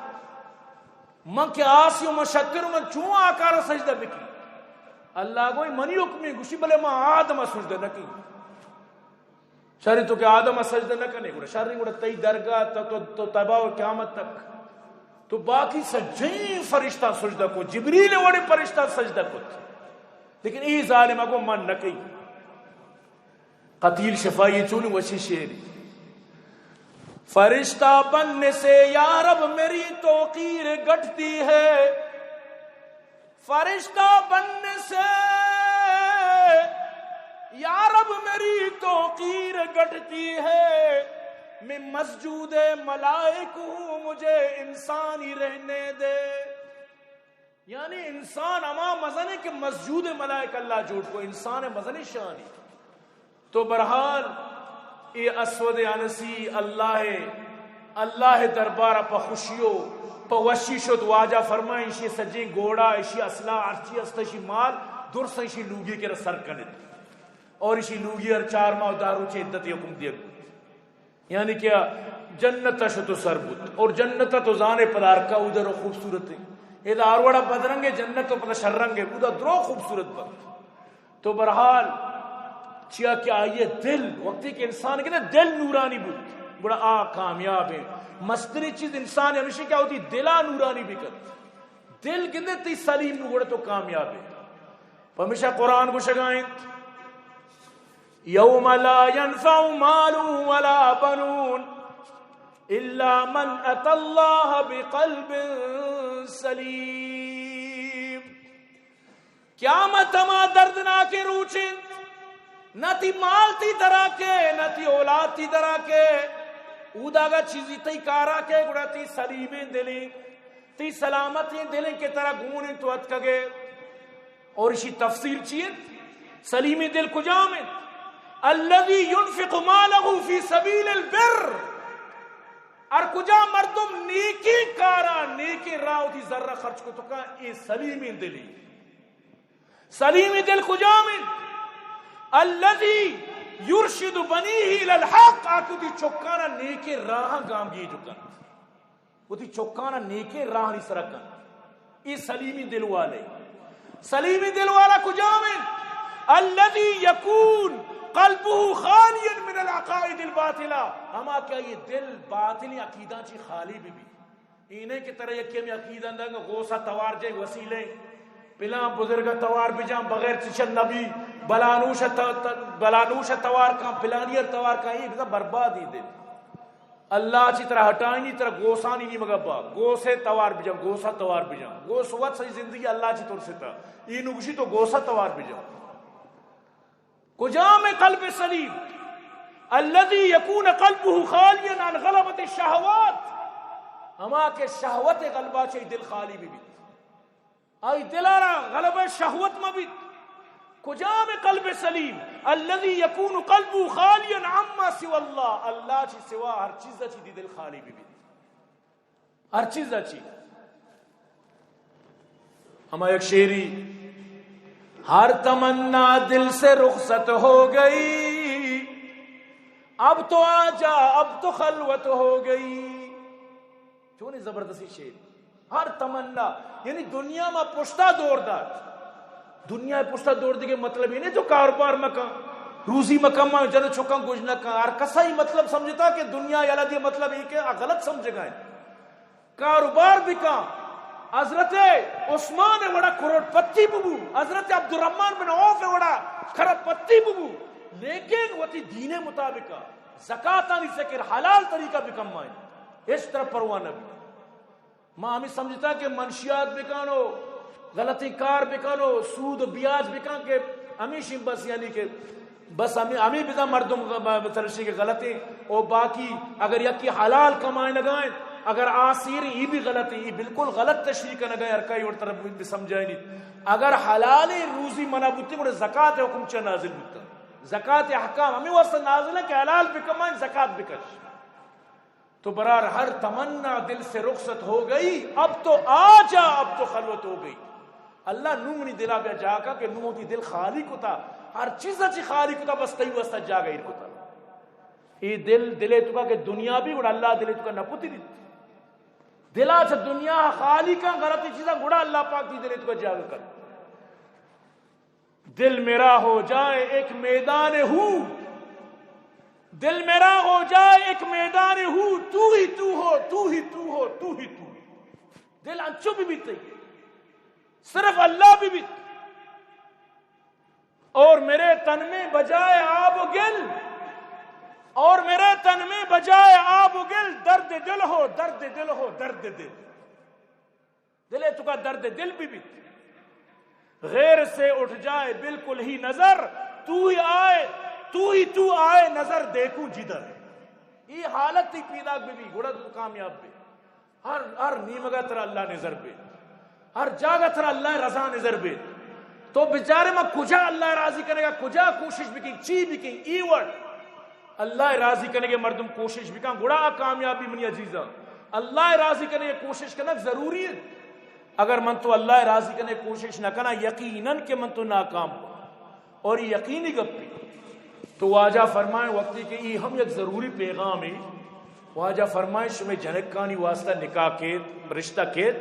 من کہ آسی و من شتروں، من چون آکارا سجدہ بکی؟ اللہ گوئی، منی حکمی گوشی، بلے من آدم سجدہ نکی۔ شریں تو کہ آدم ء سجدہ نہ کنے، گڑا شریں، گڑا تئی درگاہ تو، تو، تو تباہ و قیامت تک۔ تو باقی سجیں فرشتہ سجدہ کو، جبریل وڑے فرشتہ سجدہ کت۔ لیکن ای ظالم اگو من نہ کئی۔ قتیل شفائی چونی وشی شعری۔ فرشتہ بننے سے یا رب میری توقیر گھٹتی ہے۔ فرشتہ بننے سے یا رب میری توقیر گھٹتی ہے، میں مسجود ملائک ہوں، مجھے انسانی رہنے دے۔ یعنی انسان ہما مزنے کہ مسجود ملائک اللہ جوڑ کو، انسان مزنے شانی۔ تو بہرحال اے اسود انسی اللہ، اللہ دربار پہ خوشی و پہ وشی شد۔ واجہ فرمائیں، اشی سجیں گھوڑا، اشی اسلحہ، ہرچی است، اشی مال درس اشی لوگی کرا سر کنت اور اشی لوگی ہر چار ماہ و دہ روچ عدت حکم دیگ۔ یعنی کہ جنت شت و سر بوت اور جنت تو زانے پدا ہر کا ادھر خوبصورت ہے۔ ادا ہر وڑا بدرنگ ہے، جنت و پدا شررنگ ہے، ادا درو خوبصورت بنت۔ تو بہرحال، چیا کہ آئی دل، وقتی کہ انسان کے نا دل نورانی بوت، گڑا آ کامیاب ہے۔ مستری چیز انسان ہمیشہ کیا ہوتی؟ دلا نورانی بکت۔ دل گندے تی سلیم نو، گڑا تو کامیاب ہے۔ پمیشا قرآن گوشگا انت، یوم لا ینفع مال ولا بنون الا من اتی اللہ بقلب سلیم۔ قیامت ہما دردناکیں روچ انت نہ تئی مال تئی درا کے، نہ تئی اولاد تئی درا کے۔ اودا اگاں چیزی تئی کارا کے، گڑا تئی سلیمیں دلیں، تئی سلامتیں دلیں کہ ترا گون انت، تو اتکگے۔ اور اشی تفسیر چی انت؟ سلیمیں دل کجام انت؟ الذي ينفق ماله في سبيل البر۔ ہر کجام مردم نیکیں کارا، نیکیں راہ وتی زر خرچ کتکا، اے سلیمیں دلی۔ سلیمیں دل کجام انت؟ الذي يرشد بنيه الى الحق، آ کہ وتی چکانا نیکیں راہاں گامگیج کنت، وتی چکانا نیکیں راہانی سرا کنت۔ اے سلیمیں دل والے۔ سلیمیں دل والا کجام انت؟ الذي يكون قلبه خاليا من العقائد الباطلة، ہما کہ آئی دل باطلیں عقیداں چی خالی بہ بی۔ اے نہ کہ ترا یکے ہمے عقیدہ دنگ غوث ء توار جائے وسیلے، پلان بزرگ ء توار بجان بغیر چشن نبی، بلانوش ء ت-، ت-، بلانوش ء توار کن، پلانی ء توار کن، اے بزاں بربادی دل۔ اللہ چی ترا ہٹائینی، ترا گوسانی نیمگا با، گوسے توار بجن، گوسا توار بجن، گوس وت سہی زندگی اللہ چی ترستا، ای نگوشی تو گوسا توار بجن۔ کجام قلب سلیم؟ الذي يكون قلبه خاليا عن غلبة الشهوات، ہما کہ شہوت غلبہ چی دل خالی بہ بیت۔ آئی دلارا غلبہ شہوت مہ بیت۔ کجام قلب سلیم؟ الذي يكون قلبه خاليا عما سوى الله، اللہ چی سوا ہر چیز چی دی دل خالی بہ بیت۔ ہر چیز چی۔ ہما یک شعری، ہر تمنا دل سے رخصت ہو گئی، اب تو آ جا، اب تو خلوت ہو گئی۔ چونیں زبردستیں شعر۔ ہر تمنا، یعنی دنیا ما پشتا دور دات۔ دنیا پشتا دور دیگے مطلب یہ نہیں تو کاروبار مکن، روزی مکن، ما جن چکاں گوش نہ کن۔ ہر کسا یہ مطلب سمجھتا کہ دنیا یلا دی مطلب یہ کہ آ غلط سمجھ گئے۔ کاروبار بکن۔ حضرت عثمان وڑا کروڑ پتی ببو، حضرت عبدالرحمن بن عوف وڑا کروڑ پتی ببو، لیکن وتی دین مطابق زکاتانی ذکر حلال طریقہ بکن، مائن اس طرح پرواہ نہ بی۔ ما ہمیں سمجھتا کہ منشیات بکن و غلطیں کار بکن و سود و بیاج بکن کہ ہمیشی بس، یعنی کہ بس ہمیں، ہمیں بزاں مردم غ-، ب-، ترشی کہ غلطیں و باقی اگر یکی حلال کمائنگائیں، اگر آ سیر ای بھی غلطیں، ای بالکل غلط تشریح کنگائیں، ہر کئی وڑ طرف بھی سمجھائیں۔ اگر حلال روزی منع بوتی، گڑا زکات حکم چہ نازل بوتا؟ زکات احکام ہمیں واسطہ نازل ہے کہ حلال بکمائیں، زکات بکش۔ تو برار ہر تمنا دل سے رخصت ہو گئی، اب تو آ جا، اب تو خلوت ہو گئی۔ اللہ نوں منی دلا بیا جاگہ کہ نوں وتی دل خالی کتا، ہر چیز چی خالی کتا، بس تئی واسطہ جاگہ ایر کتا۔ اے دل، دلے توکا کہ دنیا بی گڑا اللہ دلے توکا نہ کتی دیت۔ دلا چہ دنیا خالی کن، غلطی چیزاں گڑا اللہ پاک تئی دلے توکا جاگہ کن۔ دل میرا ہو جائے ایک میدان ہو، دل میرا ہو جائے ایک میدان ہو، تو ہی تو ہو، تو ہی تو ہو، تو ہی تو۔ دل انچو بہ بیت، صرف اللہ بہ بیت۔ اور میرے تن میں بجائے آب و گل، اور میرے تن میں بجائے آب و گل، درد دل ہو، درد دل ہو، درد دل۔ دلے توکا درد دل بہ بیت۔ غیر سے اٹھ جائے بالکل ہی نظر، تو ہی آئے، تو ہی تو آئے، نظر دیکھوں جدھر۔ اے حالت تئی پیداک بہ بی، گڑا تو کامیاب بے۔ ہر، ہر نیمگا ترا اللہ نظر بے، ہر جاگہ ترا اللہ رضا نظر بے۔ تو بچارے ما کجا اللہ راضی کنگا، کجا کوشش بکیں، چی بکیں، ای وڑ۔ اللہ ء راضی کنگ ء مردم کوشش بکن، گڑا آ کامیابی منی عزیزاں۔ اللہ ء راضی کنگ ء کوشش کنگ ضروری انت۔ اگر من تو اللہ ء راضی کنگ ء کوشش نہ کناں، یقیناً کہ من تو ناکام باں۔ اور یہ یقینی گپے۔ تو واجہ فرمائیں وقتی کہ یہ ہم یک ضروری پیغام ہے، واجہ فرمائیں شمے جنکانی واسطہ نکاح کیت، رشتہ کیت،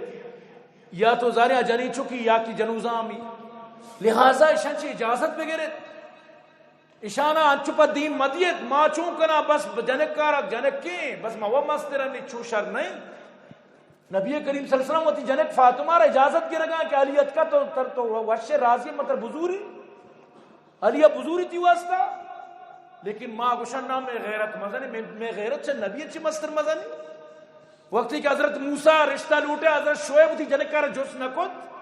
یا تو زانے آ جنین چکی یا کہ جنوزامی، لہذا اشان چی اجازت بگرت۔ اشانا انچو پہ دیم مدیت، ما چون کنا بس جنک کارا جنکیں، بس ما و مسترن، چو شر نہیں۔ نبی کریم صلی اللہ علیہ وسلم وتی جنک فاطمہ را اجازت گرگا کہ علی اتکا تو تر تو وش راضی متر بزوری، علی بزوری تی واسطہ۔ لیکن ما گوشن نا، میں غیرت مزنی، میں، میں غیرت چہ نبی چی مستر مزنی۔ وقتی کہ حضرت موسیٰ رشتہ لوٹے، حضرت شعیب وتی جنک کارا جست نہ کت۔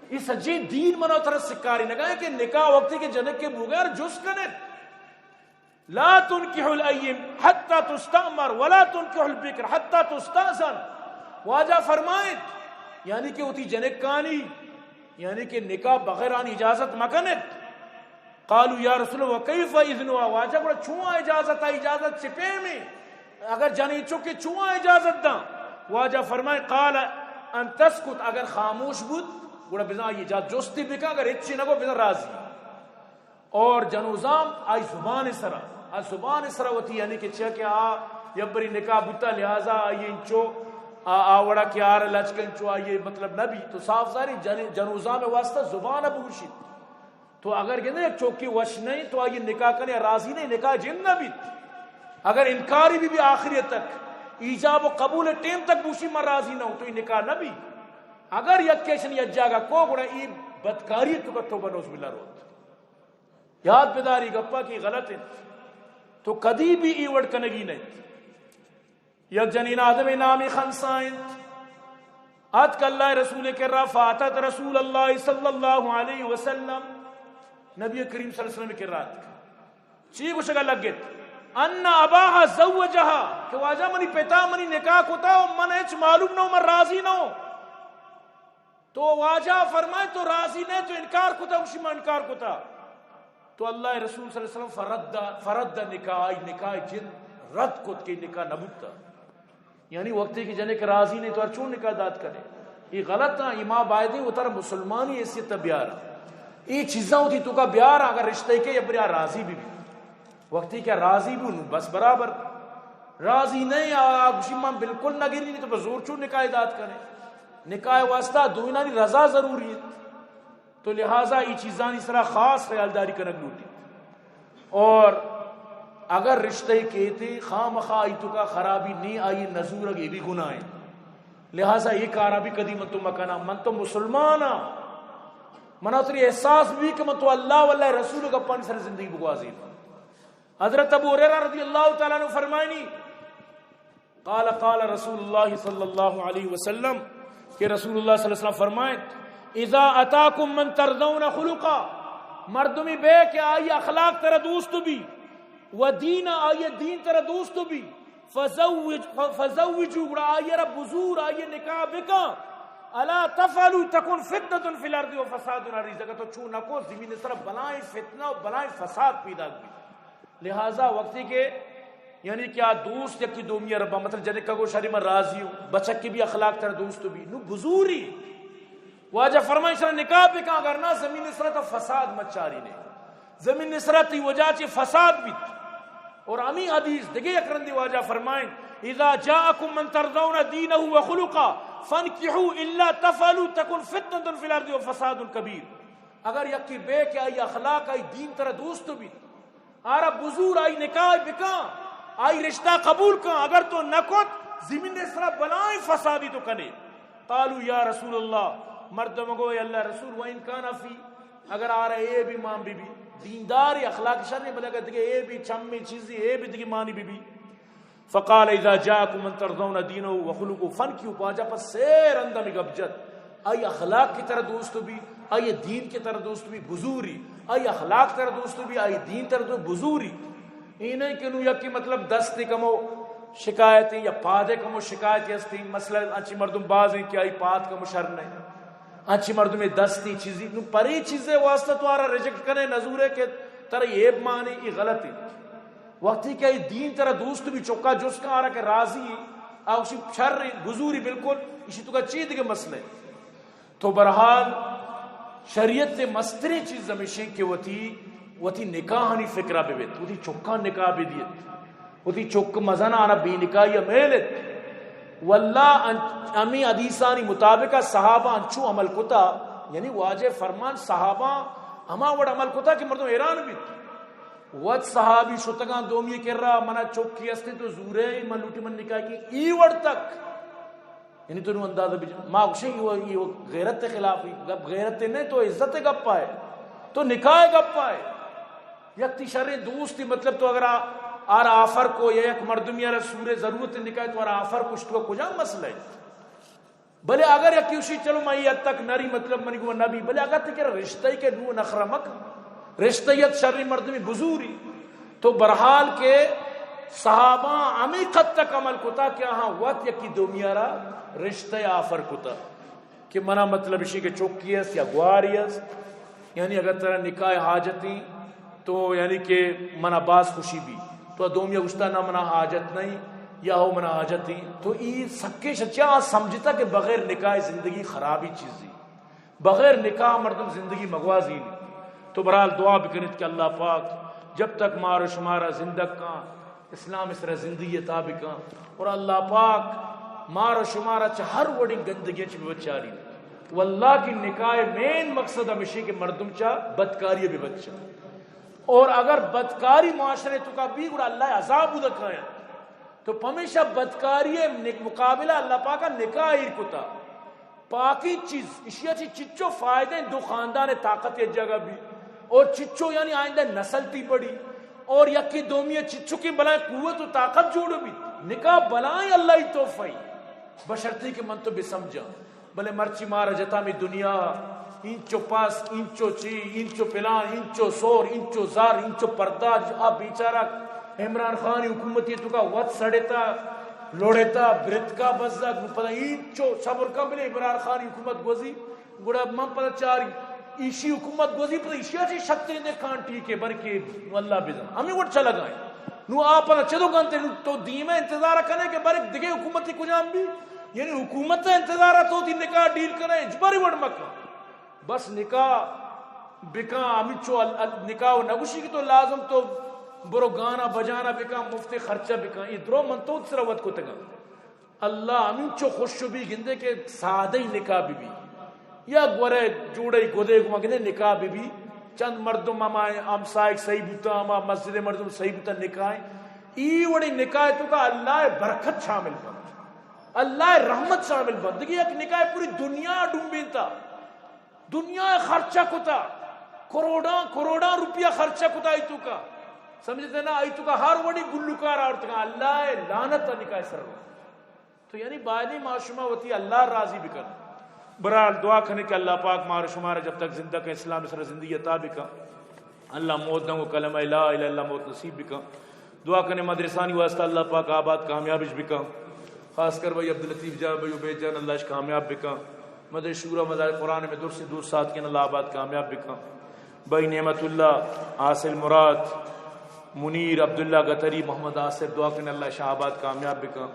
اے سجیں دین منا ترا سکاری نگا کہ نکاح وقتی کہ جنک کے بوگار جست کنت۔ لا تنکح الأیم حتی تستأمر ولا تنکح البکر حتی تستأذن۔ واجہ فرمائیت، یعنی کہ وتی جنکانی، یعنی کہ نکاح بغیر آنی اجازت مکنت۔ قالوا یا رسول اللہ وکیف اذنها، واجہ گڑا چون اجازت؟ اجازت چہ پیمیں؟ اگر جنین چکے چون اجازت داں؟ واجہ فرمائے، قال ان تسکت، اگر خاموش بوت، گڑا بزاں آئی اجازت جستی بکن، اگر ہچی نگو بزاں راضی۔ اور جنوزام آئی زبان سرا، آ زبان سرا وتی، یعنی کہ چیا کہ آ یبری نکاح بوتا، لہذا آئی انچو آ، آ وڑا کہ آر لچک انچو آئی مطلب نبی، تو صاف ظاہر جن-، جنوزام واسطہ زبان بگوشیت۔ تو اگر گندے یک چوکی وش نہیں تو آئی نکاح کنے راضی نہیں، نکاح جند نہ بیت۔ اگر انکاری بھی، بھی آخری تک، ایجاب و قبول ٹیم تک بوشی من راضی نہ ہوں تو یہ نکاح نہ بیت۔ اگر یک کیشن یک جاگہ کو گڑا ای بدکاری تو کٹو بنوز بلا روت۔ یاد بداری گپا کی غلط ہے، تو کدی بھی ای وڑ کنگی نہیں۔ یک جنین آدم نامی خنسا انت۔ اتک اللہ رسول کرا، فاتت رسول اللہ صلی اللہ علیہ وسلم، نبی کریم صلی اللہ علیہ وسلم کرا اتک۔ چی گوشگا لگت؟ ان اباہا زوجہا، کہ واجہ منی پتا منی نکاح کتا و من ہچ معلوم نہ ہوں، من راضی نہ ہوں۔ تو واجہ فرمائے تو راضی نہ، تو انکار کتا، گوشی من انکار کتا۔ تو اللہ رسول صلی اللہ علیہ وسلم فرد، فرد نکاح، آئی نکاح جند رد کت کہ نکاح نہ بوتا۔ یعنی وقتی کہ جنک راضی نہیں تو ہر چون نکاح دات کنے؟ یہ غلط ہے، یہ ما بایدیں وتر مسلمانی حیثیت بیارا۔ یہ چیزاں ہوتی تو کا بیارا، اگر رشتہ کے یا بریا راضی بھی بھی۔ وقتی کہ راضی بو نو بس برابر۔ راضی نہیں، آ، آ گوشی من بالکل نہ گری، نہیں تو بس زور چون نکاح دات کنے۔ نکاح واسطہ دوئینانی رضا ضروری ہے۔ تو لہذا ای چیزانی سرا خاص خیالداری کنگ لوٹی۔ اور اگر رشتہ کیتے خامخا آئی تو کا خرابی نہیں، آئی نزورگ یہ بھی گناہ ہے۔ لہذا یہ کارا بھی کدی من تو مکنا، من تو مسلمان ہاں۔ منا تری احساس بھی کہ من تو اللہ واللہ رسول گپانی سر زندگی بگوازی۔ حضرت ابو ہریرہ رضی اللہ تعالیٰ عنہ فرمائنی، قال قال رسول اللہ صلی اللہ علیہ وسلم، کہ رسول اللہ صلی اللہ علیہ وسلم فرمائیں، اذا اتاکم من ترضون خلقا، مردمی بے کہ آئی اخلاق ترا دوست بی، و دین، آئی دین ترا دوست بی، فزوج، ف-، فزوجو، گڑا آئی را بزور، آئی نکاح بکن۔ الا تفعلوا تکن فتنة فی الارض و فساد عریض، اگر تو چو نکو زمین سر بلائیں فتنہ و بلائیں فساد پیدا بی۔ لہذا وقتی کہ یعنی کہ آ دوست یکی دومی ء ربا، مطلب جنکا گو شری من راضی ہوں، بچک کی بھی اخلاق تر دوست بھی، نو بزوری۔ واجہ فرمائیں شرا نکاح بکن، اگر نہ زمین سرا تا فساد مچاری نے۔ زمین سرا تی وجہ چی فساد بیت۔ اور ہمی حدیث دگہ یک رندی واجہ فرمائیں، اذا جاءکم من ترضون دینه وخلقه فانکحوه الا تفعلوا تکن فتنة فی الارض وفساد کبیر۔ اگر یکی بے کہ آئی اخلاق، آئی دین ترا دوست بیت، آرا بزور، آئی نکاح بکن، آئی رشتہ قبول کن، اگر تو نہ کت، زمین سرا بلائیں فسادی تو کنے۔ قالوا یا رسول اللہ، مردم گو، اے اللہ رسول، وان کان فی، اگر آرا اے بھی مان بی بی، دیندار اخلاق شر، بلے اگر دگہ اے بھی چمی چیزی، اے بھی دگہ مانی بی بی۔ فقال اذا جاءکم من ترضون دینه وخلقه فانکحوه، واجہ پہ سے رند ہمیں گپ جت۔ آئی اخلاق کی طرح دوست بھی، آئی دین کی طرح دوست بھی بزوری، آئی اخلاق طرح دوست بھی، آئی دین طرح دوست بزوری۔ اے نہیں کہ نو یکی مطلب دست کمو شکایت یا پاد کمو شکایت ہستی، مثلاً انچی مردم باز ہیں کہ آئی پاد کمو شر نہیں، انچی مردم دستی چیزی، نو پری چیزے واسطہ تو آرا ریجیکٹ کنے، نزورے کہ ترا یہ مانی، یہ غلط ہے۔ وقتی کہ اے دین ترا دوست بھی چکا جست کن آرا کہ راضی، آ اسی شر بزوری بالکل، اسی تو کا چی دگہ مسئلہ ہے۔ تو بہرحال شریعت تے مستریں چیز ہمیشیں کہ وتی، وتی نکاحانی فکرہ بہ بیت، وتی چکاں نکاح بہ دیت، وتی چک مزن آنا بے نکاحی میلت۔ واللہ ان-، ہمیں حدیثانی مطابق صحابہ انچو عمل کتا، یعنی واجہ فرمان صحابہ ہما وڑ عمل کتا کہ مردم حیران بیت۔ وت صحابی شتگاں دومی کرا، منا چکی استیں تو زورے، من لوٹی من نکاح کی ای وڑ تک۔ یعنی تو نو اندازہ بجن۔ ما گوشیں یہ، یہ غیرت خلاف ہے، گپ غیرت نہیں تو عزت گپ ہے، تو نکاح گپ ہے۔ یک تی شریں دوستی، مطلب تو اگر آ-، آر آفر کو یا یک مردمی آر سورے ضرورت نکاح تو آر آفر کو، اشتو کجا مسئلہ ہے؟ بلے اگر یکی گوشی چلو من اے حد تک نری، مطلب منی گوما نبی، بلے اگر تئی کرا رشتہ ای کہ نو نخرہ مکن، رشتہ ات شری مردمی بزوری، تو برحال کہ صحابہ ہمیں قد تک عمل کتا کہ آہاں وت یکی دومی را رشتہ آفر کتا کہ منا مطلب اشی کہ چکی است یا گواری است، یعنی اگر ترا نکاح حاجتی تو یعنی کہ منا باز خوشی بی، تو دومی گوشتا نہ منا حاجت نہیں یا ہو منا حاجتی، تو ای سکے شچا سمجھتا کہ بغیر نکاح زندگی خرابی چیزی، بغیر نکاح مردم زندگی مگوازی نہیں۔ تو برحال دعا بکنیت کہ اللہ پاک جب تک مارو شمارا زندگ کاں، اسلام سرا زندگی عطا بکاں، اور اللہ پاک مارو شمارا چہ ہر وڑیں گندگی چہ بچاری۔ واللہ کہ نکاح مین مقصد ہمیشی کہ مردم چہ بدکاری ببچا، اور اگر بدکاری معاشرے توکا بی گڑا اللہ عذاب ادا کایا۔ تو پمیشا بدکاری نک-، مقابلہ اللہ پاکا نکاح ایر کتا۔ پاکیں چیز، اشیا چی چچو فائدہ ہیں، دو خاندان طاقت یک جگہ بی، اور چچو یعنی آئندہ نسل تی بڑی، اور یکی دومی چچو کی بلائیں قوت و طاقت جوڑ بی۔ نکاح بلائیں اللہ ہی تحفہ ہی، بشرطی کہ من تو بسمجھاں۔ بلے مرچی مارا جتا می دنیا، اینچو پس، اینچو چی، اینچو پلان، اینچو سور، اینچو زر، اینچو پردہ، آ بیچارہ عمران خان حکومتی توکا وت سڑتا، لوڑتا، برتکا بزگ، نو پدا اینچو صبر کن بلے عمران خان حکومت گوزی، گڑا من پدا چار ایشی حکومت گوزی، پدا ایشیا چی شتریں دے کان ٹھیک ہے، بلکہ نو اللہ بزن۔ ہمیں وڑ چلگائیں۔ نو آ پدا چدو گنتے، نو تو دیمہ انتظار کنے کہ بلک دگہ حکومتی کجام بی؟ یعنی حکومت انتظار تو تی نکاح ڈیل کنے، اجباری وڑ مکن۔ بس نکاح بکن، ہمینچو ال-، ال-، نکاح و نگوشی کہ تو لازم تو برو گانا بجانا بکن، مفت خرچہ بکن، اے درو من تو سرا وت کتگاں۔ اللہ ہمینچو خوش بی گندے کہ سادہ ہی نکاح بی بی، یا گورے جوڑے گدے گما گندے نکاح بی بی، چند مردم ہما ہمسائگ صحیح بوتا، ہما مسجد مردم صحیح بوتا نکاح، ای وڑی نکاح توکا اللہ برکت شامل بنت، اللہ رحمت شامل بنت۔ دگہ یک نکاح پوری دنیا ڈومبینتا۔ دنیا خرچہ کتا، کروڑاں کروڑاں روپیہ خرچہ کتا ای توکا۔ سمجھتے نا؟ ای توکا ہر وڑی گلوکار آورتگا، اللہ لعنت نکاح سر۔ تو یعنی بایدیں ما شما وتی اللہ راضی بکن۔ برحال دعا کنے کہ اللہ پاک مارا شمارا جب تک زندہ کن اسلام سر زندگی عطا بکن۔ اللہ موت دنگو کلمہ لا الہ الا اللہ موت نصیب بکن۔ دعا کنے مدرسانی واسطہ اللہ پاک آباد کامیابش بکن۔ خاص کر بھائی عبداللطیف جان، بھائی عبید جان، اللہ اش کامیاب بکن۔ مدرسہ شورا مدار قرآن میں درس دوست ساتھ کے اللہ آباد کامیاب بکن۔ بھائی نعمت اللہ، حاصل مراد، منیر، عبداللہ گتری، محمد آصف، دعا کنے اللہ شاہ آباد کامیاب بکن۔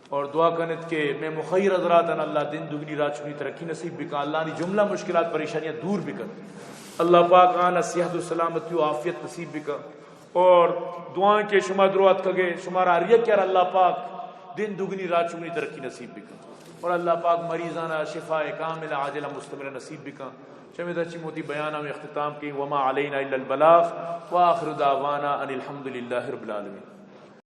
اور دعا کنت کہ میں مخیر حضرات ان اللہ دن دگنی رات چگنی ترقی نصیب بکن، اللہ نی جملہ مشکلات پریشانیاں دور بکن، اللہ پاک آن صحت و سلامتی و عافیت نصیب بکن۔ اور دعائیں کہ شما درو اتکگے، شمارا ہر یک یار اللہ پاک دن دگنی رات چگنی ترقی نصیب بکن۔ اور اللہ پاک مریضانا شفاء کاملہ عاجلہ مستمرہ نصیب بکن۔ چمے درچی موتی بیانہ میں اختتام کیں، وما علینا الا البلاغ، وآخر دعوانا ان الحمد للہ رب العالمین۔